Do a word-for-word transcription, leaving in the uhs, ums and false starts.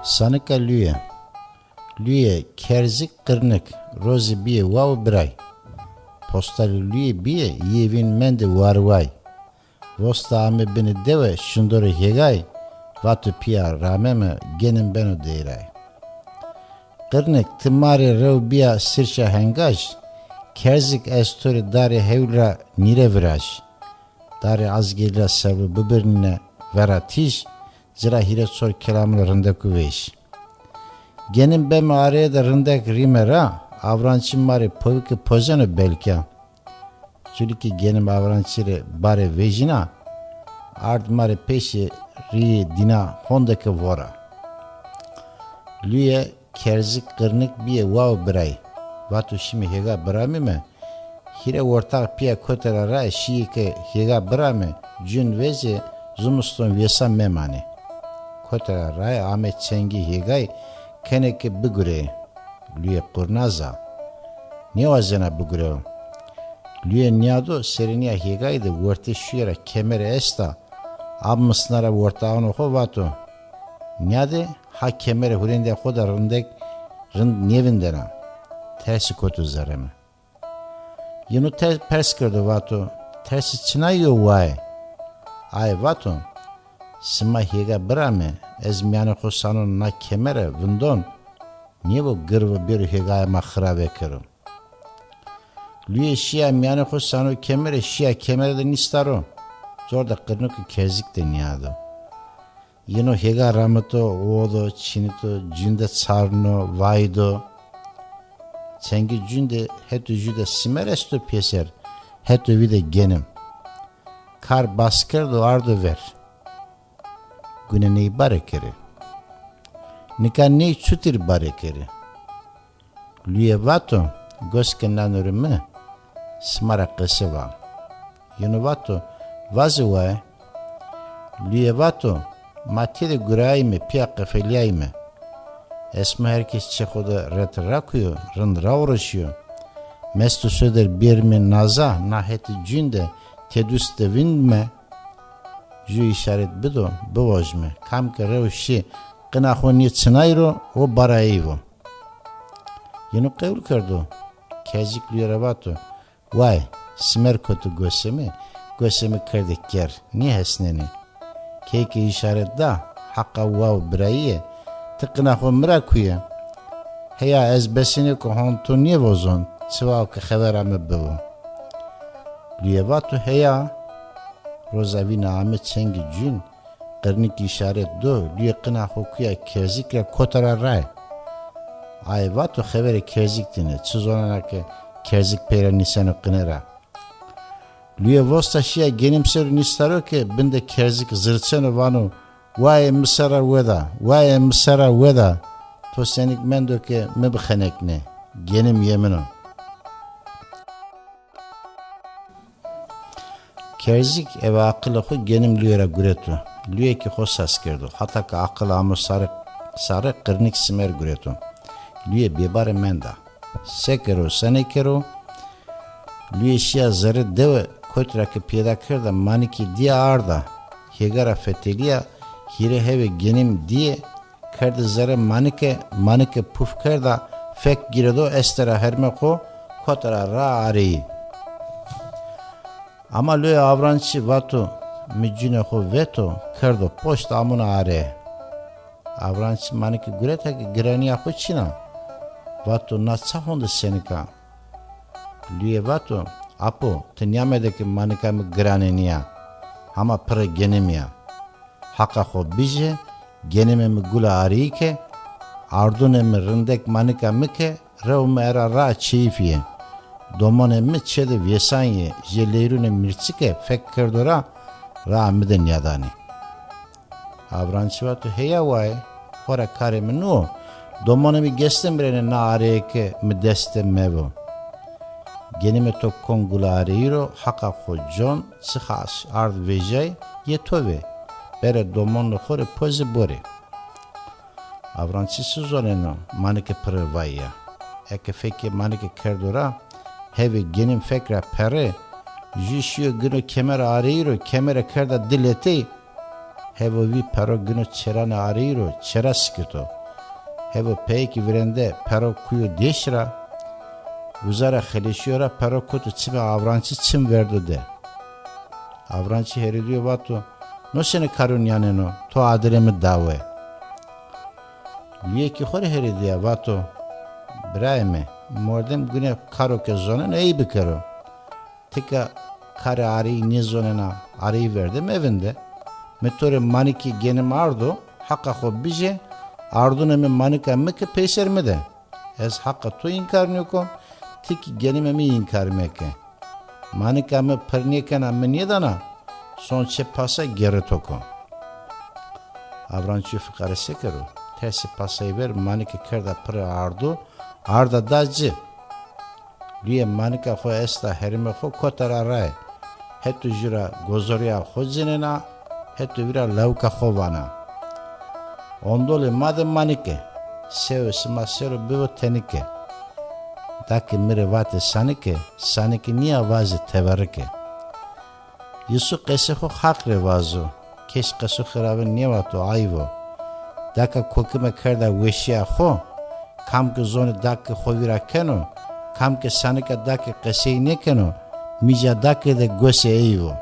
Sanika luye. Luye, kerzik, qirnik, rozê bîyê wa û biray. Postalê luye bîyê, yê vîn mendê warway. Vosta ame binê dewe, şindorê hêgay, vato pîya rameme, genim beno deyray. Qirnik, ti ma rê rew bîya sirşa hengaj, kerzik ez to rê darê hewl ra nîre viraj. Darê azgêrî ra servu bibirnîne vera tîj, ci ra hîrê çor kelamûnê rindekû vêj. Genim beme areye de rindek rîme ra, avrançî ma rê povike pozeno belka. Culikê genim avrançî rê barê vejîna, ard ma rê pêşê rîyê dîna hondeke vora. Luye, kerzik, qirnik bîyê wa û biray. Vato şîme hêga biramîme, hîrê ortax pîya kote ra rae şîyê ke hêga birame, cûn vejê, zimiston vêsa memanê. Kote ra rae ame çengê hêgay kenê ke bigureyê. Luye qurnaz a. Nêwazena bigureyo. Luye nîyado serênîya hêgayî de wertê şuye ra kemere esta. Ame misna ra wertaxûnê xo vato. Nîyade ha kemere hurêndîya xo de rindek rind nêvindena. Tersî koto zerre mi. Yeno te-, pers kerdo vato, tersî çinay yo waye? Aye vato, sima hêga birame, ez mîyanê xo sanon na kemere vindon, nêvo girvo bêro hêgaya ma xirave kero. Luye şîya mîyanê xo sano kemere, şîya kemere de nîsta ro. Cor de qirnik û kerzik de nîyado. Yeno hêga ramito, o do, çînito, cûn de çarno, vaydo. Çengê cûn de heto jû de simer esto pêser, heto vî de genim. Kar bas kerdo ardo ver. Gune ney bare kerê. Nika ney çutir bare kerê. Luye vato, gos ke nano rê mi, sima ra qese va. Yeno vato, vaze waye. Luye vato, ma têde gurayayîme, pîya qefelîyayîme. Esmo her kes çê xo de ret rakuyo, rind raoroşîyo. Mesto sodir bêrîme naza, na hetê cûn de tedust de vindîme. Jû îşaret bido, bivojîme. Kam ke rew şî, qina xo nêçinay ro, o bara ey vo. Yeno qewl kerdo. Kerzik luye ra vato, way, simer koto gosê mi, gosê mi kerde ker, nêhesnenê. Key ke îşaret da, heqa wa û birayîye, ti qina xo mi ra kuye. Heya ez besenêko hon to nêvozon, çiwa ke xevera mi bivo. Luye vato heya. Roza vîna ame çengê cûn, qirnik îşaret do, luye qina xo kuya kerzik ra kota ra rae. Aye vato xeverê kerzik dîne, çi zonena ke kerzik pey ra nîseno qine ra. Luye vosta şîya genim ser o nîsta ro ke bin de kerzik zirçeno vano, wayê mi sera weda, wayê mi sera weda, to senik mendo ke mi bixeneknê, genim yê min o. Kerzik eve aqilê xo genim luye ra gureto. Luye kî xo sas kerdo. Hata ke aqil amo sare, sare qirnik simer gureto. Luye bêbare menda. Se kero, se nêkero? Luye şîya zerrê dewe, kot ra ke pêda kerda, manikê dîye arda. Hêga ra fetelîya, hîrê hevê genim dîye, kerde zerrê manike, manike puf kerda, fek gîredo este ra herme xo, kota ra ra areyî. Ama luye avrançî vato, mi cûnê xo veto, kerdo poşt, amûna areye. Avrançî manike gureta ke giranîya xo çin a. Vato, na ça honde senik a? Luye vato, apo, ti nîyamede ke manika mi giranê nîya, hama pirê genimî ya. Heqa xo bijê, genimê mi gula arîyî ke, ardunê mi rindek manika mi ke, rew mi era ra çeyîfîyê. Domonê mi çê de vêsanyê, jê leyrunê mîrçike fek kerdo ra, raa mi de nîyadanê. Avrançî vato, heya waye, xora karê mi nîyo. Domonê mi geste mi rênê na areye ke mi dest de mevo. Genimê to kon gula areyî ro, heqa xo con, çixa ard vejay, yê to vê. Bere domonê xo rê pozê borê. Avrançî çi zoneno, manike pirê vayî ya. Eke fekê manike kerdo ra, hevê genim fek ra perê, jû şîyo gino kemera areyî ro, kemere kerda di letey, hevo vî pero gino çêranê areyî ro, çêra sikito. Hevo peyê ki virende pero kuyo dêş ra, uza ra xeleşiyo ra pero koto çimê Avrançî, çim verdo de. Avrançî herêdiyo vato, no senê karo nîyaneno, to adirê mi dawe. Luyê ki xo rê herêdîya vato, birayê mi, mordem gune karo ke zoneno ey bikero. Ti ke karê areyî nêzonena, areyî verde mevinde. Mi to rê manikê genim ardo, heqa xo bijê, ardunê mi manika mi ke peyser mi de. Ez heqa to înkar nêkon, ti kî genimê mi înkar meke. Manika mi pir nêkena, mi nêdana, son çê pasa gêrê to ko. Avrançîyo fiqare sekero? Tersê pasayî ver manike kerda pire ardo, arda da ci. Luyê manika xo esta, herimê xo kota ra rae. Heto jû ra gozorîya xo cinena, heto vîra lawika xo vana. Ondolê ma de manike, sewe sima ser o bivo tenike. Dake mi rê vate sanike, sanike nîya vaze teverike. Yusuf qesê xo Haq rê vazo, kes qeso xirabe nêvato, ayv o. Daka kokime kerda weşîya xo, kam ke zonê dake xo vîra keno, kam ke sanika dake qesey nêkeno, mîca dake de gosê ey vo.